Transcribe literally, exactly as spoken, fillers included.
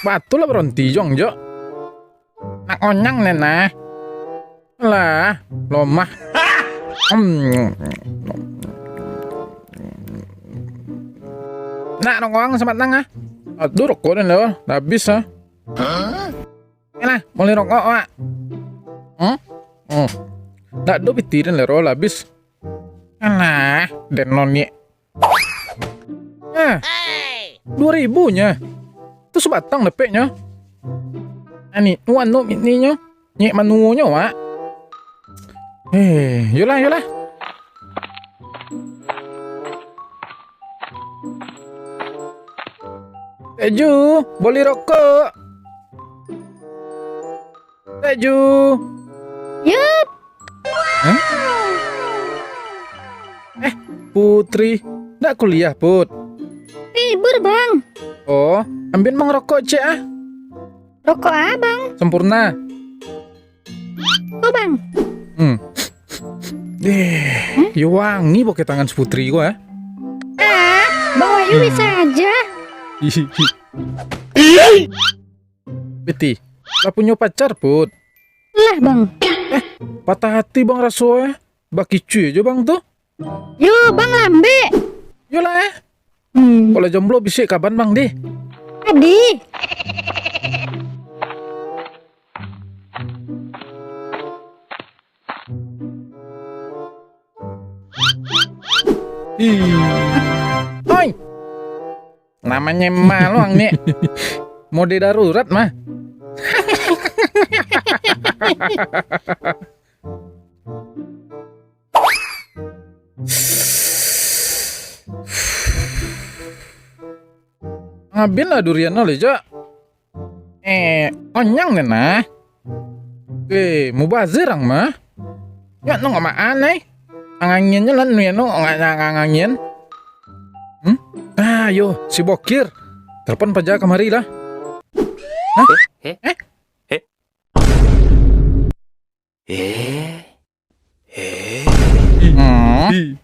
Batua lah baronti, Jong, jo. Nak onyang den, nah. Lah, lomah. Hmm. Nak rokok ang sabatang, ah. Aduh, rokok den lah, lah habis, ah. Alah, boli rokok, Wak. Hmm? Hmm. Ndak ado pitih den lah, lah habis. Alah, den noniak. Ah, duo ribu nyo. Tu sabatang dapeknyo. Ani, wan no mitinyo. Nyek manuonyo, Wak. Eh, yolah, yolah. Teju, boli rokok. Teju. Yup. Hah? Eh, Putri, ndak kuliah, Put? Libur, Bang. Oh, ambian Bang rokok ciek, ah. Rokok a, Bang? Sempurna. Ko, Bang. Hmm. Eh, yo wangi pakai tangan si Putri ko, ah. Ah, Bang Wahyu bisa aja. Beti, lah punyo pacar, Put? Lah, Bang. Eh, patah hati Bang raso, eh. Bakicuih jo Bang tu. Yo, Bang lambek. Yolah, eh. Hmm. Kalau jomblo, bisuak kaban Bang deh. Tadi. Ih. Oi. Namanyo maluang ni. Mode darurat mah. Ngabin lah durian no, Lejak. Eh, onyang den nah. Eh, mubazir ang mah. Nyo nong maan ai. Anganginnyo lah nu nyo nong angangian. Hmm? Ah, yo, si Bokir. Telepon paja kamari lah. Hah? Eh? Eh? Eh? Eh? Eh? Hmm?